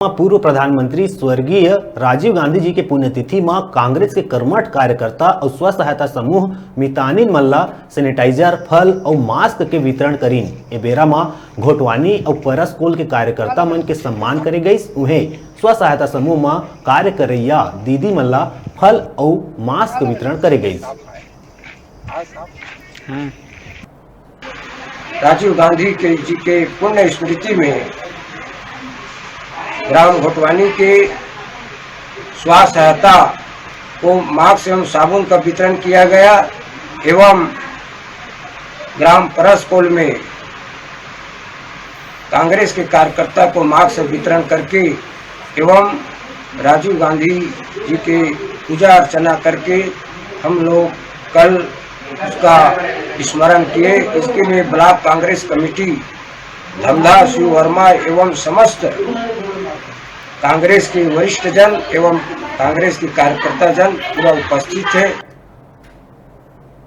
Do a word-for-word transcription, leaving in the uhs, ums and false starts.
पूर्व प्रधानमंत्री स्वर्गीय राजीव गांधी जी के पुण्यतिथि म कांग्रेस के कर्मठ कार्यकर्ता अउ स्व सहायता समूह मितानिन मन ला sanitizer, फल अउ mask के वितरण करिन। ए बेरा म घोटवानी अउ परसकोल के कार्यकर्ता मन के सम्मान करे गइस। उहें, स्व सहायता समूह म कार्य करइया दीदी मन ला फल अउ mask वितरण करे गइस। राजीव गांधी के जी के पुण्य स्मृति में ग्राम घोटवानी के स्व सहायता को mask एवं साबुन का वितरण किया गया एवं ग्राम परसकोल में कांग्रेस के कार्यकर्ता को mask वितरण करके एवं राजीव गांधी जी के पूजा अर्चना करके हम लोग कल उसका स्मरण किए। इसके लिए ब्लॉक कांग्रेस कमेटी धमधा शिव वर्मा एवं समस्त कांग्रेस के वरिष्ठ जन एवं कांग्रेस के कार्यकर्ता जन पूरा उपस्थित है।